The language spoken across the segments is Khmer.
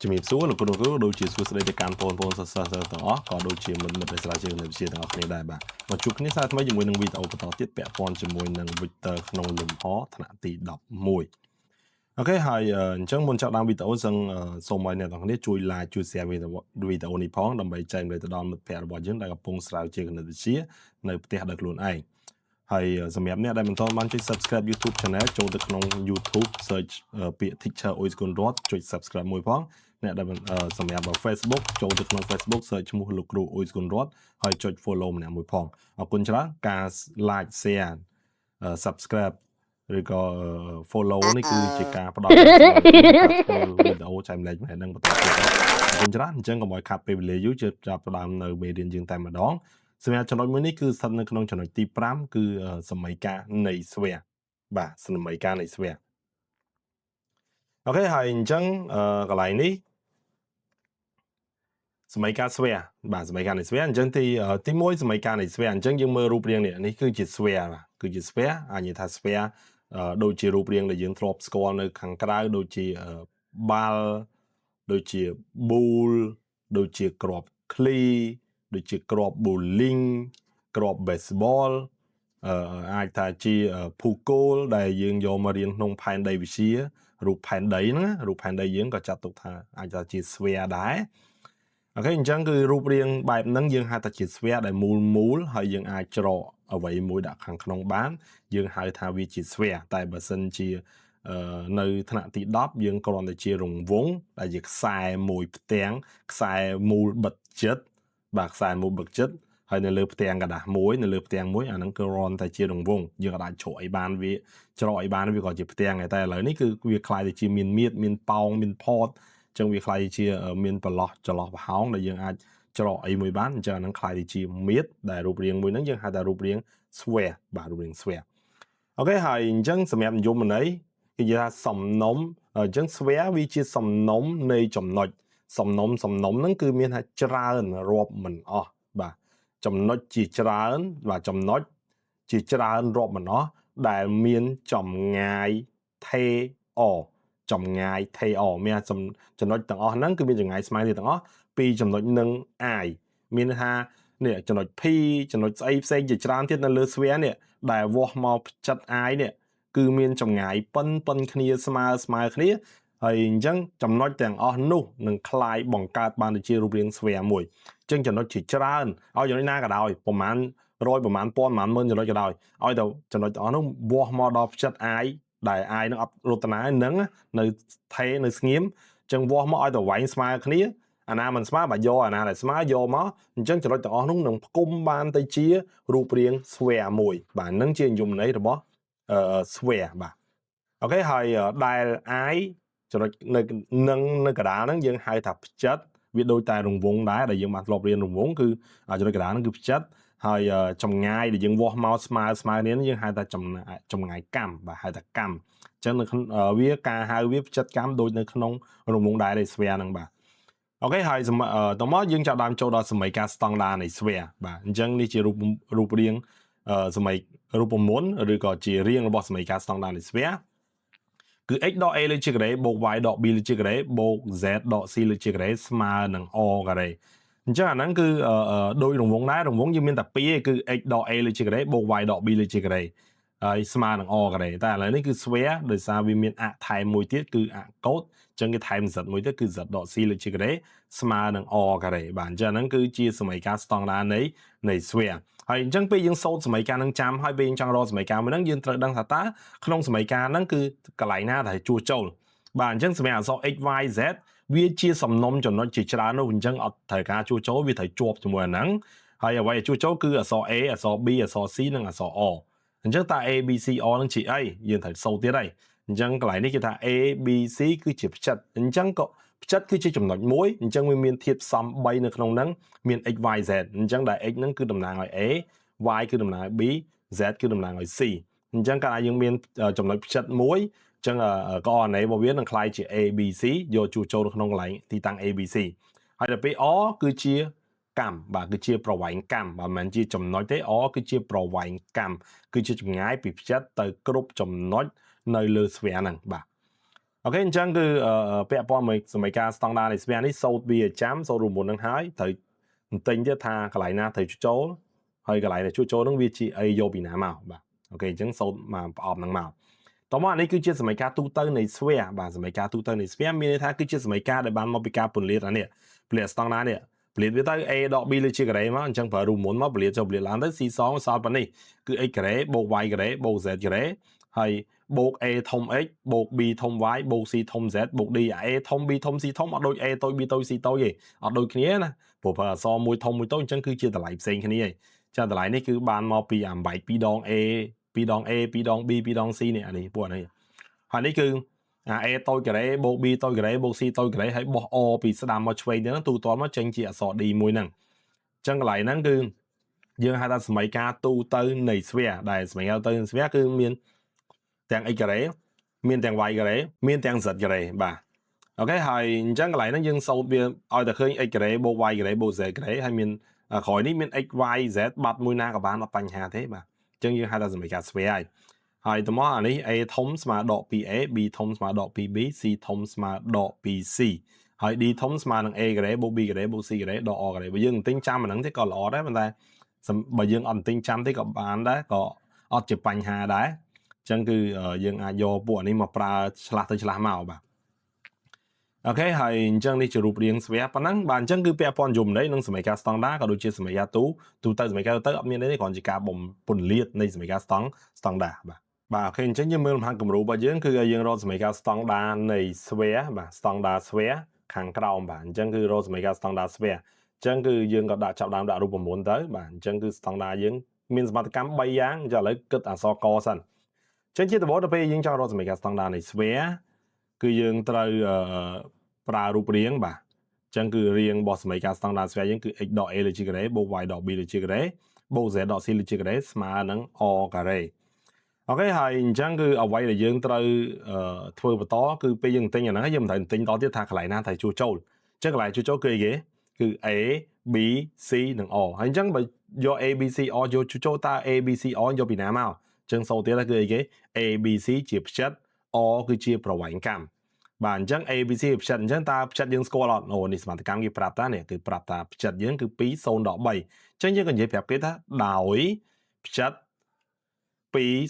ជំរាបសួរលោកគ្រូគ្រូដូចជាសួស្តីទៅកាន់បងប្អូនសិស្សសិស្សទាំងអស់ក៏ដូចជាមិត្តមិត្តដែលស្រាវជ្រាវនៅវិទ្យាទាំងអស់គ្នាដែរបាទមកជួបគ្នាសារថ្មីជាមួយនឹងវីដេអូបន្តទៀតពាក់ព័ន្ធជាមួយនឹង Vector ក្នុងលំហថ្នាក់ទី11OK ហើយអញ្ចឹងមុនចាប់ដើមវីដេអូសឹងសូមឲ្យអ្នកទាំងគ្នាជួយ like ជួយ share វីដេអូវីដេអូនេះផងដើម្បីចែករំលែកទៅដល់មិត្តភ័ក្តិរបស់យើងដែលកំពុងស្រាវជ្រាវគណិតវិទ្យានៅផ្ទះដោយខ្លួនឯងហើយសម្រាប់អ្នកដែលមិនទាន់បានចុច subscribe YouTube Channel ចូលទៅក្នុង YouTube search ពាក្យ Teacher អ៊ុយស្គុនរតចុច subscribe មួយផងអ្នកដែលសម្រាប់ Facebook ចូលទៅក្នុង Facebook search ឈ្មោះលោកគ្រូអ៊ុយស្គុនរតហើយចុច follow ម្នាក់មួយផងអរគុណច្រើនការ like, share, subscribe ឬក៏ follow នេះគឺជាការផ្ដល់ធ្វើវីដេអូចែករំលែកម្នាក់នឹងបន្តទៀតអរគុណច្រើនអញ្ចឹងកុំឲ្យខាត់ពេលវេលាយូរជិតចាប់ផ្ដើមនៅមេរៀនយើងតែម្ដងសម្រាប់ចំណុចមួយនេះគឺស្ថិតនៅក្នុងចំណុចទី5គឺសមីការនៃ sphere បាទសមីការនៃ sphere OK ហើយអញ្ចឹងកន្លែងនេះសមីការ sphere បាទសមីការនៃ sphere អញ្ចឹងទី1សមីការនៃ sphere អញ្ចឹងយើងមើលរូបរាងនេះនេះគឺជា sphere បាទគឺជា sphere អាចនិយាយថា sphere ដូចជារូបរាងដែលយើងធ្លាប់ស្គាល់នៅខាងក្រៅដូចជាបាល់ដូចជាប៊ូលដូចជាគ្រាប់ឃ្លីដូចជាគ្រាប់ bowling គ្រាប់ baseball អាចថាជាភូគោលដែលយើងយកមករៀនក្នុងផែនដីវិទ្យារូបផែនដីហ្នឹងរូបផែនដីយើងក៏ចាត់ទុកថាអាចថាជា sphere ដែរ OK អញ្ចឹងគឺរូបរាងបែបហ្នឹងយើងហៅថាជា sphere ដែលមូលមូលហើយយើងអាចច្រកអ្វីមួយដាក់ខាងក្នុងបានយើងហៅថាវាជា sphere តែបើសិនជានៅថ្នាក់ទី10យើងគ្រាន់តែជារង្វង់ដែលជាខ្សែមួយផ្ទាំងខ្សែមូលបិទចិត្តបាទខ្សែមូលបិទចិត្តហើយនៅលើផ្ទាំងក្រដាសមួយនៅលើផ្ទាំងមួយអាហ្នឹងគឺគ្រាន់តែជារង្វង់យើងអាចច្រកអីបានវាច្រកអីបានវាក៏ជាផ្ទាំងដែរតែឥឡូវនេះគឺវាក្លាយទៅជាមានមៀតមានប៉ោងមានផតអញ្ចឹងវាក្លាយជាមានប្រឡោះចន្លោះប្រហោងដែលយើងអាចច្រកអីមួយបានអញ្ចឹងអាហ្នឹងក្លាយទៅជាមៀតដែលរូបរាងមួយហ្នឹងយើងហៅថារូបរាង sphere បាទរូបរាង sphere OK ហើយអញ្ចឹងសម្រាប់និយមន័យគេនិយាយថាសំណុំអញ្ចឹង sphere វាជាសំណុំនៃចំណុចសំណុំសំណុំហ្នឹងគឺមានថាច្រើនរាប់មិនអស់បាទចំណុចជាច្រើនបាទចំណុចជាច្រើនរាប់មិនអស់ដែលមានចម្ងាយថេរចម្ងាយថេរមានចំណុចទាំងអស់ហ្នឹងគឺមានចម្ងាយស្មើគ្នាទាំងអស់ពីចំណុចនឹង i មានថានេះចំណុច P ចំណុចស្អីផ្សេងជាច្រើនទៀតនៅលើ sphere នេះដែលវាស់មកផ្ចិត i នេះគឺមានចម្ងាយប៉ុនប៉ុនគ្នាស្មើស្មើគ្នាហើយអញ្ចឹងចំណុចទាំងអស់នោះនឹងក្លាយបង្កើតបានទៅជារូបរាង sphere មួយអញ្ចឹងចំណុចជាច្រើនឲ្យចំណុចណាក៏ដោយប្រហែលរយប្រហែលពាន់ប្រហែលម៉ឺនចំណុចក៏ដោយឲ្យតែចំណុចទាំងអស់នោះវាស់មកដល់ផ្ចិត i ដែល i នឹងអត់រត់តាណានឹងនៅថេនៅស្ងៀមអញ្ចឹងវាស់មកឲ្យតែវែងស្មើគ្នាអាណាមិនស្មើបើយកអាណាដែលស្មើយកមកអញ្ចឹងចំណុចទាំងអស់នោះនឹងផ្គុំបានទៅជារូបរាង sphere មួយបាទនឹងជានិយមន័យរបស់អឺ sphere បាទ OK ហើយដែល i ចំណុចនៅនឹងនៅកណ្ដាលហ្នឹងយើងហៅថាផ្ចិតវាដូចតែរង្វង់ដែរដែលយើងបានធ្លាប់រៀនរង្វង់គឺចំណុចកណ្ដាលហ្នឹងគឺផ្ចិតហើយចម្ងាយដែលយើងវាស់មកស្មើស្មើនេះយើងហៅថាចម្ងាយកាំបាទហៅថាកាំអញ្ចឹងនៅវាការហៅវាផ្ចិតកាំដូចនៅក្នុងរង្វង់ដែរនៃ sphere ហ្នឹងបាទ OK ហើយតមកយើងចាប់ដើមចូលដល់សមីការស្តង់ដារនៃ sphere បាទអញ្ចឹងនេះជារូបរូបរាងសមីរូបមន្តឬក៏ជារាងរបស់សមីការស្តង់ដារនៃ sphere គឺ x ដក a លើជាការ៉េបូក y ដក b លើជាការ៉េបូក z ដក c លើជាការ៉េស្មើនឹង r ការ៉េអញ្ចឹងអាហ្នឹងគឺដូចរង្វង់ដែររង្វង់យើងមានតែពីរឯងគឺ x ដក a លើជាការ៉េបូក y ដក b លើជាការ៉េហើយស្មើនឹង r ការ៉េតែឥឡូវនេះគឺ sphere ដោយសារវាមានអថែមមួយទៀតគឺអកូតអញ្ចឹងគេថែម z មួយទៀតគឺ z ដក c លើជាការ៉េស្មើនឹង r ការ៉េបាទអញ្ចឹងហ្នឹងគឺជាសមីការស្តង់ដារនៃ sphere ហើយអញ្ចឹងពេលយើងសូត្រសមីការនឹងចាំហើយពេលយើងចង់រកសមីការមួយហ្នឹងយើងត្រូវដឹងថាតើក្នុងសមីការហ្នឹងគឺកន្លែងណាដែលជួសចូលបាទអញ្ចឹងសម្រាប់អក្សរ x y z វាជាសំណុំចំណុចជាច្រើននោះអញ្ចឹងអត់ត្រូវការជួសចូលវាត្រូវជាប់ជាមួយអាហ្នឹងហើយអ្វីដែលជួសចូលគឺអក្សរ A អក្សរ B អក្សរ C និងអក្សរ R អញ្ចឹងតើ A B C R នឹងជាអីយើងត្រូវសូត្រទៀតហើយអញ្ចឹងកន្លែងនេះគេថា A B C គឺជាផ្ចិតអញ្ចឹងក៏ផ្ចិតគឺជាចំណុចមួយអញ្ចឹងវាមានធាតុផ្សំ3នៅក្នុងហ្នឹងមាន x y z អញ្ចឹងដែល x ហ្នឹងគឺតំណាងឲ្យ A y គឺតំណាងឲ្យ B z គឺតំណាងឲ្យ C អញ្ចឹងកាលណាយើងមានចំណុចផ្ចិតមួយអញ្ចឹង coordinate របស់វានឹងក្លាយជា A B C យកជួសចូលនៅក្នុងកន្លែងទីតាំង A B C ហើយដល់ពេល R គឺជាកាំបាទគឺជាប្រវែងកាំបាទមិនមែនជាចំណុចទេ R គឺជាប្រវែងកាំគឺជាចម្ងាយពីផ្ចិតទៅគ្រប់ចំណុចនៅលើ sphere ហ្នឹងបាទ OK អញ្ចឹងគឺពាក់ព័ន្ធមួយសមីការស្តង់ដារនៃ sphere នេះសូត្រវាចាំសូត្ររូបមន្តនឹងហើយត្រូវទន្ទិញទៀតថាកន្លែងណាត្រូវជួសចូលហើយកន្លែងដែលជួសចូលនឹងវាជាអីយកពីណាមកបាទ OK អញ្ចឹងសូត្រមកប្រអប់ហ្នឹងមកតមកនេះគឺជាសមីការទូទៅនៃ sphere បាទសមីការទូទៅនៃ sphere មានន័យថាគឺជាសមីការដែលបានមកពីការពន្លាតអានេះពន្លាតស្តង់ដារនេះពលាតវាទៅ a ដក b លើជាការ៉េមកអញ្ចឹងប្រើរូបមន្តមកពលាតចូលពលាតឡើងទៅ c សងសល់ប៉ុណ្នេះគឺ x ការ៉េបូក y ការ៉េបូក z ការ៉េហើយបូក a ធំ x បូក b ធំ y បូក c ធំ z បូក d a ធំ b ធំ c ធំអត់ដូច a តូច b តូច c តូចទេអត់ដូចគ្នាណាព្រោះប្រើអក្សរមួយធំមួយតូចអញ្ចឹងគឺជាតម្លៃផ្សេងគ្នាឯងចាតម្លៃនេះគឺបានមកពីអាបែក2ដង a 2ដង a 2ដង b 2ដង c នេះអានេះពួកអានេះហើយនេះគឺអា a តូចការ៉េបូក b តូចការ៉េបូក c តូចការ៉េហើយបោះ r ពីស្ដាំមកឆ្វេងទៅទូទាត់មកចេញជាអក្សរ d មួយហ្នឹងអញ្ចឹងកន្លែងហ្នឹងគឺយើងហៅថាសមីការទូទៅនៃ sphere ដែលសមីការទូទៅនៃ sphere គឺមានទាំង x ការ៉េមានទាំង y ការ៉េមានទាំង z ការ៉េបាទ OK ហើយអញ្ចឹងកន្លែងហ្នឹងយើងសូត្រវាឲ្យតែឃើញ x ការ៉េបូក y ការ៉េបូក z ការ៉េហើយមានក្រោយនេះមាន x y z បាត់មួយណាក៏បានអត់បញ្ហាទេបាទអញ្ចឹងយើងហៅថាសមីការ sphere ហើយហើយតមកអានេះ a ធំស្មើដក 2a b ធំស្មើដក 2b c ធំស្មើដក 2c ហើយ d ធំស្មើនឹង a ការ៉េបូក b ការ៉េបូក c ការ៉េដក r ការ៉េបើយើងទន្ទិញចាំអាហ្នឹងទេក៏ល្អដែរប៉ុន្តែបើយើងអត់ទន្ទិញចាំទេក៏បានដែរក៏អត់ជាបញ្ហាដែរអញ្ចឹងគឺយើងអាចយកពួកអានេះមកប្រើឆ្លាស់ទៅឆ្លាស់មកបាទ OK ហើយអញ្ចឹងនេះជារូបរាង sphere ប៉ុណ្ណឹងបាទអញ្ចឹងគឺពាក់ព័ន្ធយមន័យនិងសមីការស្តង់ដារក៏ដូចជាសមីការទូទូទៅសមីការទូទៅអត់មានអីទេគ្រាន់ជាការបំពន្លាតនៃសមីការស្តង់ដារបាទបាទ OK អញ្ចឹងយើងមើលលំហាត់គំរូរបស់យើងគឺឲ្យយើងរកសមីការស្តង់ដារនៃ sphere បាទស្តង់ដារ sphere ខាងក្រោមបាទអញ្ចឹងគឺរកសមីការស្តង់ដារ sphere អញ្ចឹងគឺយើងក៏ដាក់ចាប់ដើមដាក់រូបមន្តទៅបាទអញ្ចឹងគឺស្តង់ដារយើងមានសមត្ថកម្ម3យ៉ាងអញ្ចឹងឥឡូវគិតអក្សរកសិនអញ្ចឹងជាដំបូងដល់ពេលយើងចង់រកសមីការស្តង់ដារនៃ sphere គឺយើងត្រូវប្រើរូបរាងបាទអញ្ចឹងគឺរាងរបស់សមីការស្តង់ដារ sphere យើងគឺ x ដក a លើជាការ៉េបូក y ដក b លើជាការ៉េបូក z ដក c លើជាការ៉េស្មើនឹង r ការ៉េ OK ហើយអញ្ចឹងគឺអ្វីដែលយើងត្រូវធ្វើបន្តគឺពេលយើងទិញអាហ្នឹងយើងមិនត្រូវទិញតទៀតថាកន្លែងណាត្រូវជួសចូលអញ្ចឹងកន្លែងជួសចូលគឺអីគេគឺ A B C និង R ហើយអញ្ចឹងបើយក A B C R យកជួសចូលតើ A B C R យកពីណាមកអញ្ចឹងសូត្រទៀតគឺអីគេ A B C ជាផ្ចិត R គឺជាប្រវែងកាំបាទអញ្ចឹង A B C ផ្ចិតអញ្ចឹងតើផ្ចិតយើងស្គាល់អត់អូនេះសមត្ថកម្មគេប្រាប់តានេះគឺប្រាប់តាផ្ចិតយើងគឺ2 0ដល់3អញ្ចឹងយើងក៏និយាយប្រាប់គេថាដោយផ្ចិត2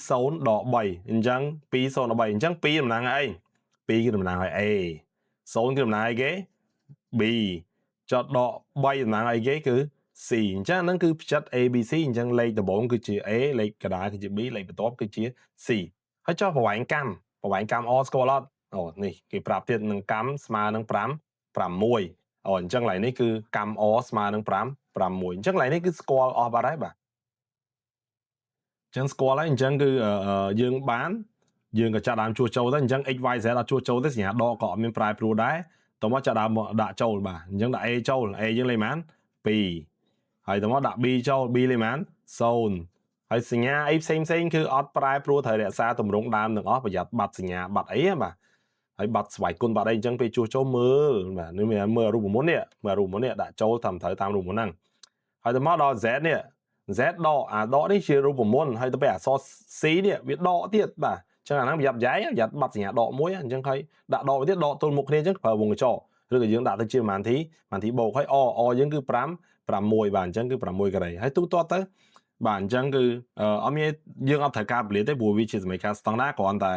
0ដល់3អញ្ចឹង2 0ដល់3អញ្ចឹង2តំណាងឲ្យអី2គឺតំណាងឲ្យ A 0គឺតំណាងឲ្យគេ B ចុចដក3តំណាងឲ្យគេគឺ C អញ្ចឹងហ្នឹងគឺផ្ចិត A B C អញ្ចឹងលេខដំបូងគឺជា A លេខកណ្ដាលគឺជា B លេខបន្ទាប់គឺជា C ហើយចុះប្រវែងកាំប្រវែងកាំ R ស្គាល់អត់អូនេះគេប្រាប់ទៀតនឹងកាំស្មើនឹង5 6អូអញ្ចឹងកន្លែងនេះគឺកាំ R ស្មើនឹង5 6អញ្ចឹងកន្លែងនេះគឺស្គាល់អស់បាត់ហើយបាទអញ្ចឹងស្គាល់ហើយអញ្ចឹងគឺយើងបានយើងក៏ចាប់ដើមជួសចូលទៅអញ្ចឹង x y z អត់ជួសចូលទេសញ្ញាដកក៏អត់មានប្រែប្រួលដែរតោះមកចាប់ដើមដាក់ចូលបាទអញ្ចឹងដាក់ a ចូល a យើងលេខប៉ុន្មាន2ហើយតោះមកដាក់ b ចូល b លេខប៉ុន្មាន0ហើយសញ្ញាអីផ្សេងផ្សេងគឺអត់ប្រែប្រួលត្រូវរក្សាទម្រង់ដើមទាំងអស់ប្រយ័ត្នបាត់សញ្ញាបាត់អីបាទហើយបាត់ស្វ័យគុណបាត់អីអញ្ចឹងពេលជួសចូលមើលបាទនេះមើលរូបមន្តនេះមើលរូបមន្តនេះដាក់ចូលតាមត្រូវតាមរូបមន្តហ្នឹងហើយទៅមកដល់ z នេះ z ដកអាដកនេះជារូបមន្តហើយទៅពេលអក្សរ c នេះវាដកទៀតបាទអញ្ចឹងអាហ្នឹងប្រយ័ត្នយ៉ែប្រយ័ត្នបាត់សញ្ញាដកមួយអញ្ចឹងហើយដាក់ដកទៀតដកទល់មុខគ្នាអញ្ចឹងប្រើវងកញ្ចក់ឬក៏យើងដាក់ទៅជាប្រហែលធីប្រហែលធីបូកហើយ r r យើងគឺ5 6បាទអញ្ចឹងគឺ6ការ៉េហើយទូទាត់ទៅបាទអញ្ចឹងគឺអត់មានយើងអត់ត្រូវការពលាទេព្រោះវាជាសមីការស្តង់ដារគ្រាន់តែ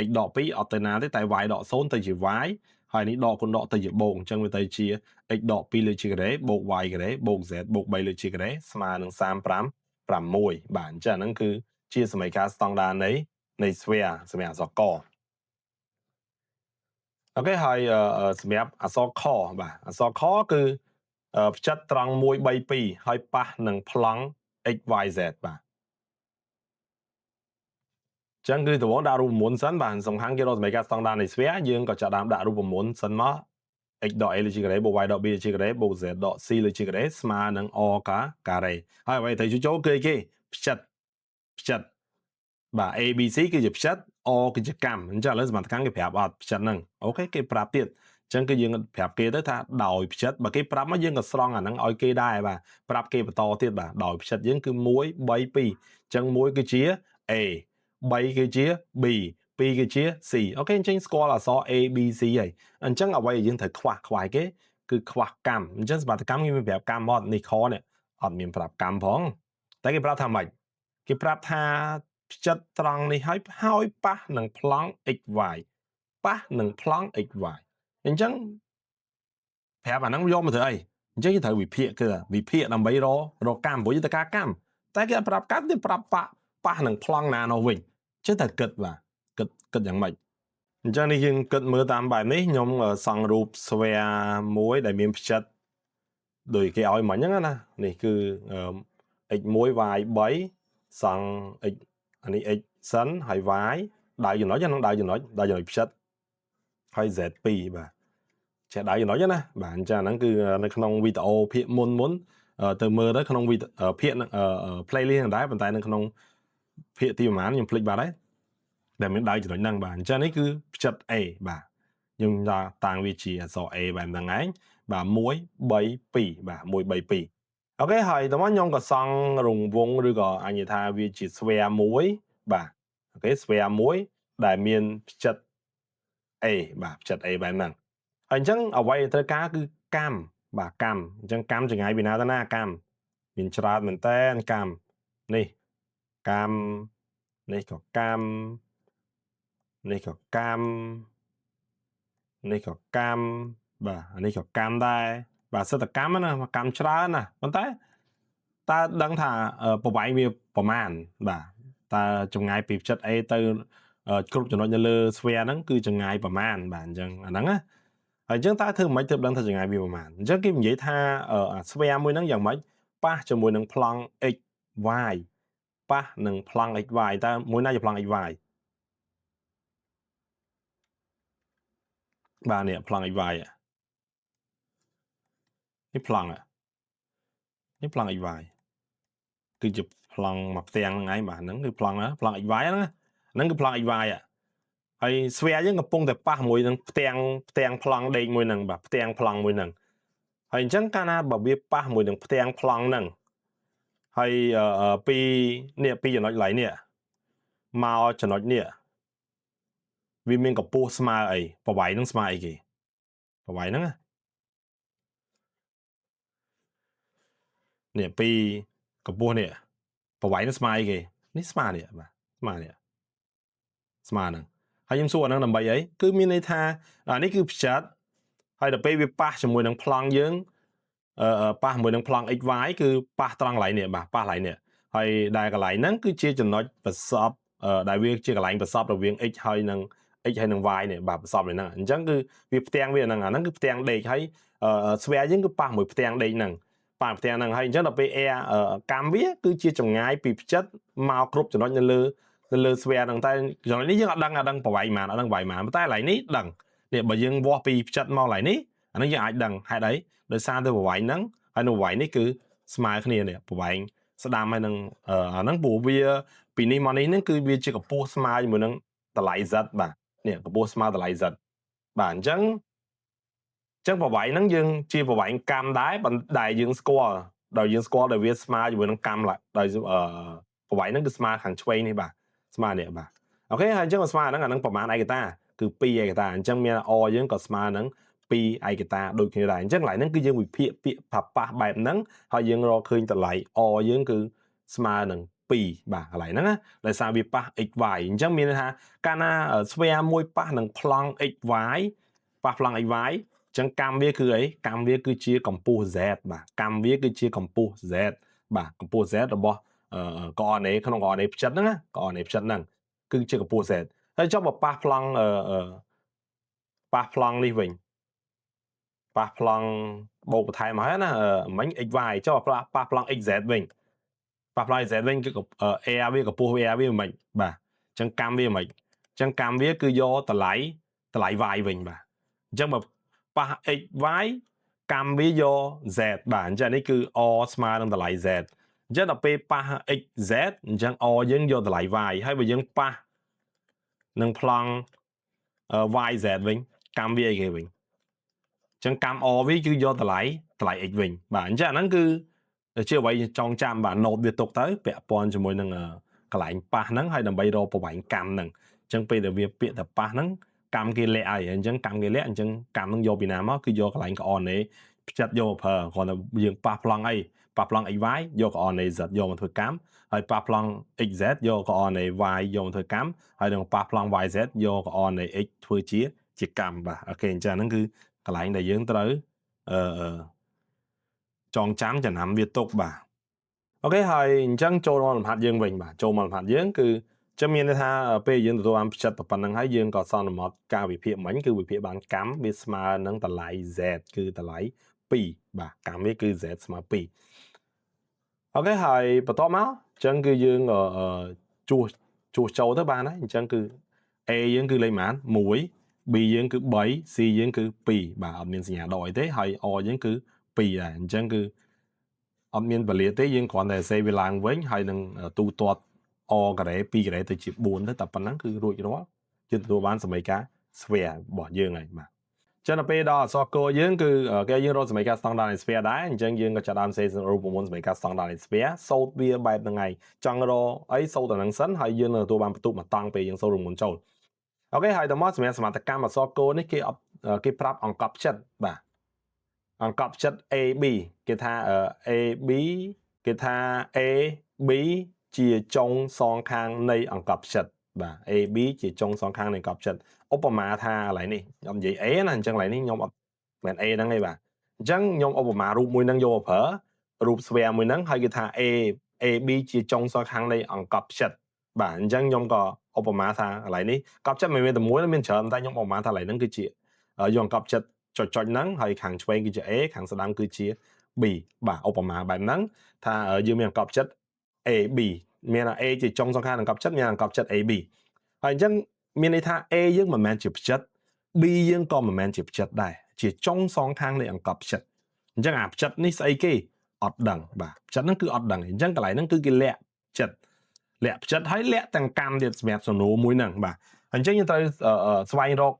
x ដក2អត់ទៅណាទេតែ y ដក0ទៅជា y ហើយនេះដកគុណដកទៅជាបូកអញ្ចឹងវាទៅជា x ដក2លើជាការ៉េបូក y ការ៉េបូក z បូក3លើជាការ៉េស្មើនឹង35 6បាទអញ្ចឹងហ្នឹងគឺជាសមីការស្តង់ដារនៃ sphere សម្រាប់អក្សរក OK ហើយសម្រាប់អក្សរខបាទអក្សរខគឺផ្ចិតត្រង់1 3 2ហើយប៉ះនឹងប្លង់ x y z បាទចឹងគឺដំបូងដាក់រូបមន្តសិនបាទសំខាន់គេរកសមីការស្តង់ដារនៃ sphere យើងក៏ចាប់ដើមដាក់រូបមន្តសិនមក x ដក a លើជាការ៉េបូក y ដក b លើជាការ៉េបូក z ដក c លើជាការ៉េស្មើនឹង r ការ៉េហើយអ្វីត្រូវចូលគឺអីគេផ្ចិតផ្ចិតបាទ a b c គឺជាផ្ចិត r គឺជាកាំអញ្ចឹងឥឡូវសមត្ថកម្មគេប្រាប់អត់ផ្ចិតហ្នឹង OK គេប្រាប់ទៀតអញ្ចឹងគឺយើងប្រាប់គេទៅថាដោយផ្ចិតបើគេប្រាប់មកយើងក៏ស្រង់អាហ្នឹងឲ្យគេដែរបាទប្រាប់គេបន្តទៀតបាទដោយផ្ចិតយើងគឺ1 3 2អញ្ចឹង1គឺជា A 3គឺជា B 2គឺជា C OK អញ្ចឹងស្គាល់អក្សរ A B C ហើយអញ្ចឹងអ្វីដែលយើងត្រូវខ្វះខ្វាយគេគឺខ្វះកម្មអញ្ចឹងសមត្ថកម្មគេមានប្រាប់កម្មអត់នេះខនេះអត់មានប្រាប់កម្មផងតែគេប្រាប់ថាម៉េចគេប្រាប់ថាផ្ចិតត្រង់នេះហើយហើយប៉ះនឹងប្លង់ xy ប៉ះនឹងប្លង់ xy អញ្ចឹងប្រាប់អាហ្នឹងយកមកធ្វើអីអញ្ចឹងគេត្រូវវិភាគគឺវិភាគដើម្បីរកកម្មព្រោះយន្តការកម្មតែគេអត់ប្រាប់កម្មទេប្រាប់ប៉ះប៉ះនឹងប្លង់ណានោះវិញអញ្ចឹងតែគិតបាទគិតគិតយ៉ាងម៉េចអញ្ចឹងនេះយើងគិតមើលតាមបែបនេះខ្ញុំសង់រូប sphere មួយដែលមានផ្ចិតដោយគេឲ្យមិញហ្នឹងណានេះគឺ x1 y3 សង់ x អានេះ x សិនហើយ y ដៅចំណុចហ្នឹងដៅចំណុចដៅចំណុចផ្ចិតហើយ z2 បាទចេះដៅចំណុចណាបាទអញ្ចឹងអាហ្នឹងគឺនៅក្នុងវីដេអូភាគមុនមុនទៅមើលទៅក្នុងវីដេអូភាគ playlist ហ្នឹងដែរប៉ុន្តែនៅក្នុងភាគទីប្រហែលខ្ញុំភ្លេចបាត់ហើយដែលមានដៅចំណុចហ្នឹងបាទអញ្ចឹងនេះគឺផ្ចិត A បាទខ្ញុំតាំងវាជាអក្សរ A បែបហ្នឹងឯងបាទ1 3 2បាទ1 3 2 OK ហើយតោះមកខ្ញុំក៏សង់រង្វង់ឬក៏អាចនិយាយថាវាជា sphere មួយបាទ OK sphere មួយដែលមានផ្ចិត A បាទផ្ចិត A បែបហ្នឹងហើយអញ្ចឹងអ្វីដែលត្រូវការគឺកម្មបាទកម្មអញ្ចឹងកម្មចម្ងាយពីណាទៅណាកម្មមានច្រើនមែនតើកម្មនេះកម្មនេះក៏កម្មនេះក៏កម្មនេះក៏កម្មបាទអានេះក៏កម្មដែរបាទសិតកម្មណាកម្មច្រើនណាប៉ុន្តែតើដឹងថាប្រវែងវាប្រមាណបាទតើចម្ងាយពីផ្ចិត A ទៅគ្រប់ចំណុចនៅលើ sphere ហ្នឹងគឺចម្ងាយប្រមាណបាទអញ្ចឹងអាហ្នឹងណាហើយអញ្ចឹងតើធ្វើមិនខ្មិចទើបដឹងថាចម្ងាយវាប្រមាណអញ្ចឹងគេនិយាយថា sphere មួយហ្នឹងយ៉ាងម៉េចប៉ះជាមួយនឹងប្លង់ x y ប៉ះនឹងប្លង់ x y តើមួយណាជាប្លង់ x y បាទនេះប្លង់ x y នេះប្លង់នេះប្លង់ x y គឺជាប្លង់មួយផ្ទាំងហ្នឹងឯងបាទហ្នឹងគឺប្លង់ណាប្លង់ x y ហ្នឹងហ្នឹងគឺប្លង់ x y ហើយ sphere យើងកំពុងតែប៉ះមួយនឹងផ្ទាំងផ្ទាំងប្លង់ដេកមួយហ្នឹងបាទផ្ទាំងប្លង់មួយហ្នឹងហើយអញ្ចឹងកាលណាបើវាប៉ះមួយនឹងផ្ទាំងប្លង់ហ្នឹងហើយពីនេះពីចំណុចកន្លែងនេះមកចំណុចនេះវាមានកម្ពស់ស្មើអីប្រវែងហ្នឹងស្មើអីគេប្រវែងហ្នឹងណានេះពីកម្ពស់នេះប្រវែងហ្នឹងស្មើអីគេនេះស្មើនេះបាទស្មើនេះស្មើហ្នឹងហើយខ្ញុំសួរអាហ្នឹងដើម្បីអីគឺមានន័យថាអានេះគឺផ្ចិតហើយដល់ពេលវាប៉ះជាមួយនឹងប្លង់យើងអឺប៉ះជាមួយនឹងប្លង់ XY គឺប៉ះត្រង់កន្លែងនេះបាទប៉ះកន្លែងនេះហើយដែលកន្លែងហ្នឹងគឺជាចំណុចប្រសពដែលវាជាកន្លែងប្រសពរវាង x ហើយនឹង x ហើយនឹង y នេះបាទប្រសពនេះហ្នឹងអញ្ចឹងគឺវាផ្ទាំងវាហ្នឹងអាហ្នឹងគឺផ្ទាំងដេកហើយ sphere យើងគឺប៉ះមួយផ្ទាំងដេកហ្នឹងប៉ះផ្ទាំងហ្នឹងហើយអញ្ចឹងដល់ពេល air កម្មវាគឺជាចម្ងាយពីផ្ចិតមកគ្រប់ចំណុចនៅលើនៅលើ sphere ហ្នឹងតែចំណុចនេះយើងអត់ដឹងអត់ដឹងប្រវែងប៉ុន្មានអត់ដឹងប្រវែងប៉ុន្មានតែកន្លែងនេះដឹងនេះបើយើងវាស់ពីផ្ចិតមកកន្លែងនេះអានេះយើងអាចដឹងហេតុអីដោយសារតែប្រវែងហ្នឹងហើយនៅប្រវែងនេះគឺស្មើគ្នានេះប្រវែងស្ដាំហើយនឹងអាហ្នឹងព្រោះវាពីនេះមកនេះហ្នឹងគឺវាជាកម្ពស់ស្មើជាមួយនឹងតម្លៃ z បាទនេះកម្ពស់ស្មើតម្លៃ z បាទអញ្ចឹងចឹងប្រវែងហ្នឹងយើងជាប្រវែងកម្មដែរដែលយើងស្គាល់ដោយយើងស្គាល់ដែលវាស្មើជាមួយនឹងកម្មដោយប្រវែងហ្នឹងគឺស្មើខាងឆ្វេងនេះបាទស្មើនេះបាទ OK ហើយអញ្ចឹងស្មើហ្នឹងអាហ្នឹងប្រមាណឯកតាគឺ2ឯកតាអញ្ចឹងមាន R យើងក៏ស្មើនឹង2ឯកតាដូចគ្នាដែរអញ្ចឹងកន្លែងហ្នឹងគឺយើងវិភាគពាក្យថាប៉ះបែបហ្នឹងហើយយើងរកឃើញតម្លៃ R យើងគឺស្មើនឹង2បាទកន្លែងហ្នឹងណាដោយសារវាប៉ះ x y អញ្ចឹងមានន័យថាកាលណា sphere មួយប៉ះនឹងប្លង់ x y ប៉ះប្លង់ x y អញ្ចឹងកម្មវាគឺអីកម្មវាគឺជាកម្ពស់ z បាទកម្មវាគឺជាកម្ពស់ z បាទកម្ពស់ z របស់កអណេក្នុងកអណេផ្ចិតហ្នឹងណាកអណេផ្ចិតហ្នឹងគឺជាកម្ពស់ z ហើយចុះបើប៉ះប្លង់អឺប៉ះប្លង់នេះវិញប៉ះប្លង់បូកបន្ថែមមកហើយណាមិញ x y ចុះប៉ះប្លង់ x z វិញប៉ះប្លង់ x z វិញគឺ air វាកម្ពស់ air វាមិនបាទអញ្ចឹងកម្មវាមិនអញ្ចឹងកម្មវាគឺយកតម្លៃតម្លៃ y វិញបាទអញ្ចឹងបើប៉ះ x y កម្មវាយក z បាទអញ្ចឹងនេះគឺ r ស្មើនឹងតម្លៃ z អញ្ចឹងដល់ពេលប៉ះ x z អញ្ចឹង r យើងយកតម្លៃ y ហើយបើយើងប៉ះនឹងប្លង់ y z វិញកម្មវាអីគេវិញអញ្ចឹងកម្ម r វាគឺយកតម្លៃតម្លៃ x វិញបាទអញ្ចឹងអាហ្នឹងគឺជាអ្វីចងចាំបាទ note វាទុកទៅពាក់ព័ន្ធជាមួយនឹងកន្លែងប៉ះហ្នឹងហើយដើម្បីរកប្រវែងកម្មហ្នឹង អញ្ចឹងពេលដែលវាពាក្យតែប៉ះហ្នឹងកម្មគេលាក់ហើយអញ្ចឹងកម្មគេលាក់អញ្ចឹងកម្មហ្នឹងយកពីណាមកគឺយកកន្លែង coordinate ផ្ចិតយកមកប្រើគ្រាន់តែយើងប៉ះប្លង់អីប៉ះប្លង់ xy យក coordinate z យកមកធ្វើកម្មហើយប៉ះប្លង់ xz យក coordinate y យកមកធ្វើកម្មហើយនឹងប៉ះប្លង់ yz យក coordinate x ធ្វើជាកម្មបាទ OK អញ្ចឹងហ្នឹងគឺកន្លែងដែលយើងត្រូវអឺចងចាំចំណាំវាទុកបាទ OK ហើយអញ្ចឹងចូលមកលំហាត់យើងវិញបាទចូលមកលំហាត់យើងគឺចឹងមានន័យថាពេលយើងទទួលបានផ្ចិតប៉ុណ្្នឹងហើយយើងក៏សន្មត់ការវិភាគមិញគឺវិភាគបានកម្មវាស្មើនឹងតម្លៃ z គឺតម្លៃ2បាទកម្មវាគឺ z ស្មើ2 OK ហើយបន្ទាប់មកអញ្ចឹងគឺយើងជួសជួសចូលទៅបានហើយអញ្ចឹងគឺ A យើងគឺលេខប៉ុន្មាន1 B យើងគឺ3 C យើងគឺ2បាទអត់មានសញ្ញាដកអីទេហើយ R យើងគឺ2ដែរអញ្ចឹងគឺអត់មានពលាទេយើងគ្រាន់តែសេវាឡើងវិញហើយនឹងទូទាត់ R ការ៉េ2ការ៉េទៅជា4ទៅតែប៉ុណ្ណឹងគឺរួចរាល់យើងទទួលបានសមីការ sphere របស់យើងហើយបាទចឹងដល់ពេលដល់អក្សរកយើងគឺគេយើងរកសមីការស្តង់ដារនៃ sphere ដែរអញ្ចឹងយើងក៏ចាប់ដើមសេរូបមន្តសមីការស្តង់ដារនៃ sphere សូត្រវាបែបហ្នឹងឯងចង់រកអីសូត្រតែហ្នឹងសិនហើយយើងនឹងទទួលបានបន្ទុកមួយតង់ពេលយើងសូត្ររូបមន្តចូល OK ហើយដល់មកសម្រាប់សមត្ថកម្មអក្សរកនេះគេអត់គេប្រាប់អង្កត់ផ្ចិតបាទអង្កត់ផ្ចិត AB គេថា AB គេថា AB ជាចុងសងខាងនៃអង្កត់ផ្ចិតបាទ AB ជាចុងសងខាងនៃអង្កត់ផ្ចិតឧបមាថាកន្លែងនេះខ្ញុំនិយាយ A ណាអញ្ចឹងកន្លែងនេះខ្ញុំអត់មិន A ហ្នឹងទេបាទអញ្ចឹងខ្ញុំឧបមារូបមួយហ្នឹងយកមកប្រើរូប sphere មួយហ្នឹងហើយគេថា A AB ជាចុងសងខាងនៃអង្កត់ផ្ចិតបាទអញ្ចឹងខ្ញុំក៏ឧបមាថាកន្លែងនេះកប់ចិត្តមិនមានតែមួយមានច្រើនតែខ្ញុំឧបមាថាកន្លែងហ្នឹងគឺជាយកអង្កត់ផ្ចិតចុចចុចហ្នឹងហើយខាងឆ្វេងគឺជា A ខាងស្ដាំគឺជា B បាទឧបមាបែបហ្នឹងថាយើងមានអង្កត់ផ្ចិត AB មាន A ជាចុងសងខាងអង្កត់ផ្ចិតមានអង្កត់ផ្ចិត AB ហើយអញ្ចឹងមានន័យថា A យើងមិនមែនជាផ្ចិត B យើងក៏មិនមែនជាផ្ចិតដែរជាចុងសងខាងនៃអង្កត់ផ្ចិតអញ្ចឹងអាផ្ចិតនេះស្អីគេអត់ដឹងបាទផ្ចិតហ្នឹងគឺអត់ដឹងអញ្ចឹងកន្លែងហ្នឹងគឺគេលាក់ផ្ចិតលាក់ផ្ចិតហើយលាក់ទាំងកម្មទៀតសម្រាប់សំណួរមួយហ្នឹងបាទអញ្ចឹងយើងត្រូវស្វែងរក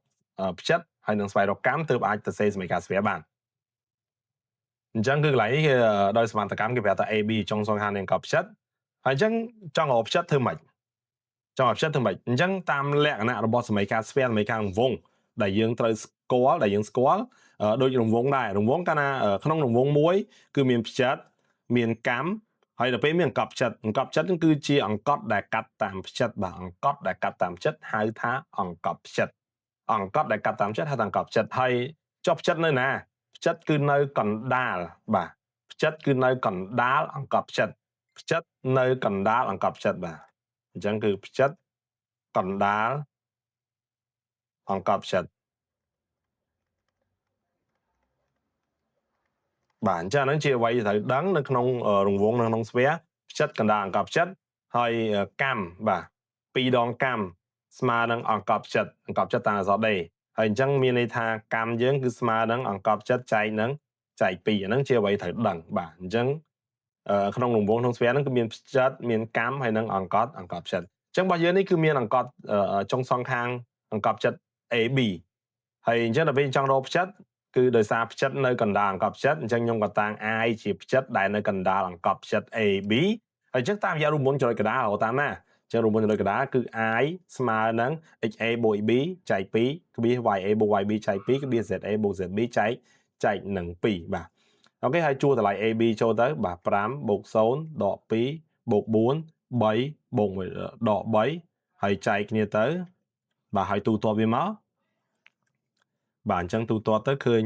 ផ្ចិតហើយនឹងស្វែងរកកម្មទើបអាចទៅសេសមីការ sphere បានអញ្ចឹងគឺកន្លែងនេះគេដោយសមត្ថកម្មគេប្រាប់ថា AB ចុងសងខាងនៃអង្កត់ផ្ចិតហើយអញ្ចឹងចង់រកផ្ចិតធ្វើម៉េចចង់រកផ្ចិតធ្វើម៉េចអញ្ចឹងតាមលក្ខណៈរបស់សមីការ sphere សមីការរង្វង់ដែលយើងត្រូវស្គាល់ដែលយើងស្គាល់ដូចរង្វង់ដែររង្វង់កាលណាក្នុងរង្វង់មួយគឺមានផ្ចិតមានកម្មហើយដល់ពេលមានអង្កត់ផ្ចិតអង្កត់ផ្ចិតហ្នឹងគឺជាអង្កត់ដែលកាត់តាមផ្ចិតបាទអង្កត់ដែលកាត់តាមផ្ចិតហៅថាអង្កត់ផ្ចិតអង្កត់ដែលកាត់តាមផ្ចិតហៅថាអង្កត់ផ្ចិតហើយចុះផ្ចិតនៅណាផ្ចិតគឺនៅកណ្ដាលបាទផ្ចិតគឺនៅកណ្ដាលអង្កត់ផ្ចិតផ្ចិតនៅកណ្ដាលអង្កត់ផ្ចិតបាទអញ្ចឹងគឺផ្ចិតកណ្ដាលអង្កត់ផ្ចិតបាទអញ្ចឹងហ្នឹងជាអ្វីត្រូវដឹងនៅក្នុងរង្វង់នៅក្នុង sphere ផ្ចិតកណ្ដាលអង្កត់ផ្ចិតហើយកម្មបាទពីរដងកម្មស្មើនឹងអង្កត់ផ្ចិតអង្កត់ផ្ចិតតាមអក្សរ D ហើយអញ្ចឹងមានន័យថាកម្មយើងគឺស្មើនឹងអង្កត់ផ្ចិតចែកនឹងចែក2អាហ្នឹងជាអ្វីត្រូវដឹងបាទអញ្ចឹងក្នុងរង្វង់ក្នុង sphere ហ្នឹងគឺមានផ្ចិតមានកម្មហើយនឹងអង្កត់ផ្ចិតអញ្ចឹងរបស់យើងនេះគឺមានអង្កត់ចុងសងខាងអង្កត់ផ្ចិត AB ហើយអញ្ចឹងដល់ពេលចង់រកផ្ចិតគឺដោយសារផ្ចិតនៅកណ្ដាលអង្កត់ផ្ចិតអញ្ចឹងខ្ញុំក៏តាំង I ជាផ្ចិតដែលនៅកណ្ដាលអង្កត់ផ្ចិត AB ហើយអញ្ចឹងតាមរយៈរូបមន្តចំណុចកណ្ដាលរកតាមណាអញ្ចឹងរូបមន្តចំណុចកណ្ដាលគឺ I ស្មើនឹង XA បូក XB ចែក2ក្បៀស YA បូក YB ចែក2ក្បៀស ZA បូក ZB ចែកនឹង2បាទ OK ហើយជួតម្លៃ AB ចូលទៅបាទ5បូក0ដក2បូក4 3បូក1ដក3ហើយចែកគ្នាទៅបាទហើយទូទាត់វាមកបាទអញ្ចឹងទូទាត់ទៅឃើញ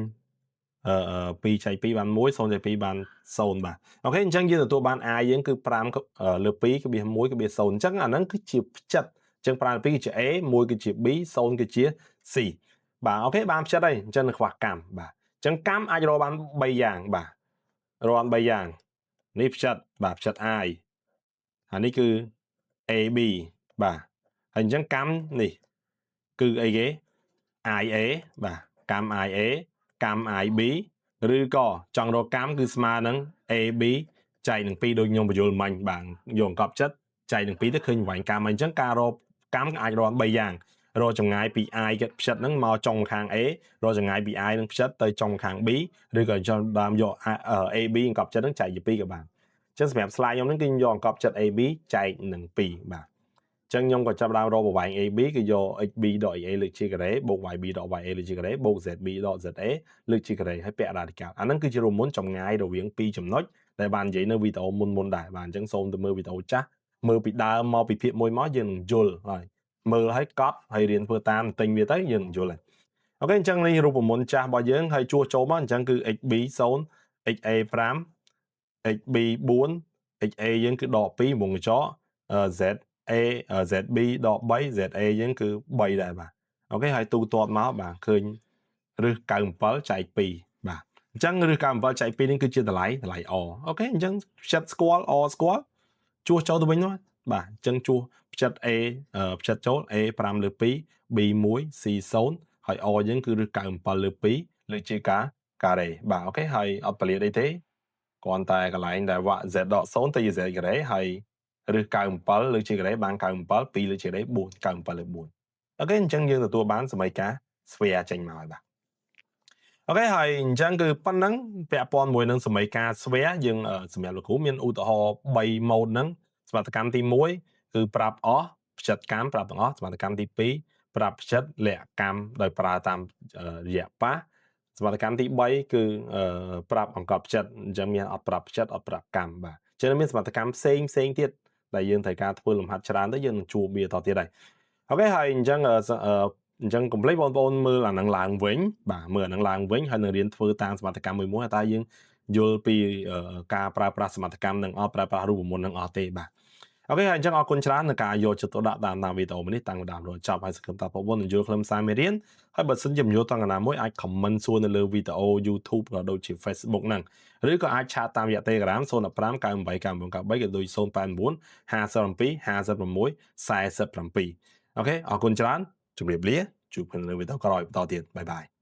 អឺ2ចែក2បាន1 0ចែក2បាន0បាទ OK អញ្ចឹងយើងទទួលបាន i យើងគឺ5លើ2ក្បៀស1ក្បៀស0អញ្ចឹងអាហ្នឹងគឺជាផ្ចិតអញ្ចឹង5លើ2គឺជា A 1គឺជា B 0គឺជា C បាទ OK បានផ្ចិតហើយអញ្ចឹងនៅខ្វះកម្មបាទអញ្ចឹងកម្មអាចរកបាន3យ៉ាងបាទរកបាន3យ៉ាងនេះផ្ចិតបាទផ្ចិត i អានេះគឺ AB បាទហើយអញ្ចឹងកម្មនេះគឺអីគេ IA បាទកម្ម IA កម្ម IB ឬក៏ចង់រកកម្មគឺស្មើនឹង AB ចែកនឹង2ដូចខ្ញុំបញ្យល់មិញបាទយកអង្កត់ចិត្តចែកនឹង2ទៅឃើញវែងកម្មអញ្ចឹងការរកកម្មអាចរក3យ៉ាងរកចម្ងាយពី I គិតផ្ចិតហ្នឹងមកចុងខាង A រកចម្ងាយពី I នឹងផ្ចិតទៅចុងខាង B ឬក៏ចង់ដើមយក AB អង្កត់ចិត្តហ្នឹងចែកជា2ក៏បានអញ្ចឹងសម្រាប់ slide ខ្ញុំហ្នឹងគឺយកអង្កត់ចិត្ត AB ចែកនឹង2បាទអញ្ ចឹងខ្ញុំក៏ចាប់ដើមរកប្រវែង AB គឺយក xb ដក xa លើកជាការ៉េបូក yb ដក ya លើកជាការ៉េបូក zb ដក za លើកជាការ៉េហើយពាក់ radical អាហ្នឹងគឺជារូបមន្តចម្ងាយរវាងពីរចំណុចដែលបាននិយាយនៅវីដេអូមុនមុនដែរបាទអញ្ចឹងសូមទៅមើលវីដេអូចាស់មើលពីដើមមកពីភាគ1មកយើងនឹងយល់ហើយមើលហើយកត់ហើយរៀនធ្វើតាមទិញវាទៅយើងនឹងយល់ហើយ OK អញ្ចឹងនេះរូបមន្តចាស់របស់យើងហើយជួសចូលមកអញ្ចឹងគឺ xb 0 xa 5 xb 4 xa យើងគឺដក2វងកញ្ចក់ z a zb ដក3 za យើងគឺ3ដែរបាទ OK ហើយទូទាត់មកបាទឃើញរឹស97ចែក2បាទអញ្ចឹងរឹស97ចែក2នេះគឺជាតម្លៃតម្លៃ r OK អញ្ចឹងផ្ចិតស្គាល់ r ស្គាល់ជួសចូលទៅវិញនោះបាទអញ្ចឹងជួសផ្ចិត a ផ្ចិតចូល a 5លើ2 b 1 c 0ហើយ r យើងគឺរឹស97លើ2លើជាការការ៉េបាទ OK ហើយអត់ពលាតអីទេគ្រាន់តែកន្លែងដែលវាក់ z ដក0ទៅជា z ការ៉េហើយឬ97លើជាការ៉េបាន97 2លើជាការ៉េ4 97លើ4 OK អញ្ចឹងយើងទទួលបានសមីការ sphere ចេញមកហើយបាទ OK ហើយអញ្ចឹងគឺប៉ុណ្ណឹងពាក់ព័ន្ធមួយនឹងសមីការ sphere យើងសម្រាប់លោកគ្រូមានឧទាហរណ៍3 mode ហ្នឹងសមត្ថកម្មទី1គឺប្រាប់អស់ផ្ចិតកម្មប្រាប់ទាំងអស់សមត្ថកម្មទី2ប្រាប់ផ្ចិតលក្ខកម្មដោយប្រើតាមរយៈប៉ះសមត្ថកម្មទី3គឺប្រាប់អង្កត់ផ្ចិតអញ្ចឹងមានអត់ប្រាប់ផ្ចិតអត់ប្រាប់កម្មបាទអញ្ចឹងមានសមត្ថកម្មផ្សេងផ្សេងទៀតដែលយើងត្រូវការធ្វើលំហាត់ច្រើនទៅយើងនឹងជួបវាតទៀតហើយ OK ហើយអញ្ចឹងអញ្ចឹងកុំភ្លេចបងប្អូនមើលអានឹងឡើងវិញបាទមើលអានឹងឡើងវិញហើយនឹងរៀនធ្វើតាមសមត្ថកម្មមួយមួយតើយើងយល់ពីការប្រើប្រាស់សមត្ថកម្មនឹងអត់ប្រើប្រាស់រូបមន្តនឹងអត់ទេបាទ OK ហើយអញ្ចឹងអរគុណច្រើនในការយកចិត្តទុកដាក់តាមតាមវីដេអូនេះតាំងពីដើមរហូតចប់ហើយសង្ឃឹមថាបងប្អូននឹងយល់ខ្លឹមសារមេរៀនហើយបើសិនជាមិនយល់ត្រង់ណាមួយអាច comment សួរនៅលើវីដេអូ YouTube ក៏ដូចជា Facebook ហ្នឹងឬក៏អាច chat តាមរយៈ Telegram 015 98 99 93ក៏ដូច089 57 56 47 OK អរគុណច្រើនជម្រាបលាជួបគ្នានៅវីដេអូក្រោយបន្តទៀត bye bye.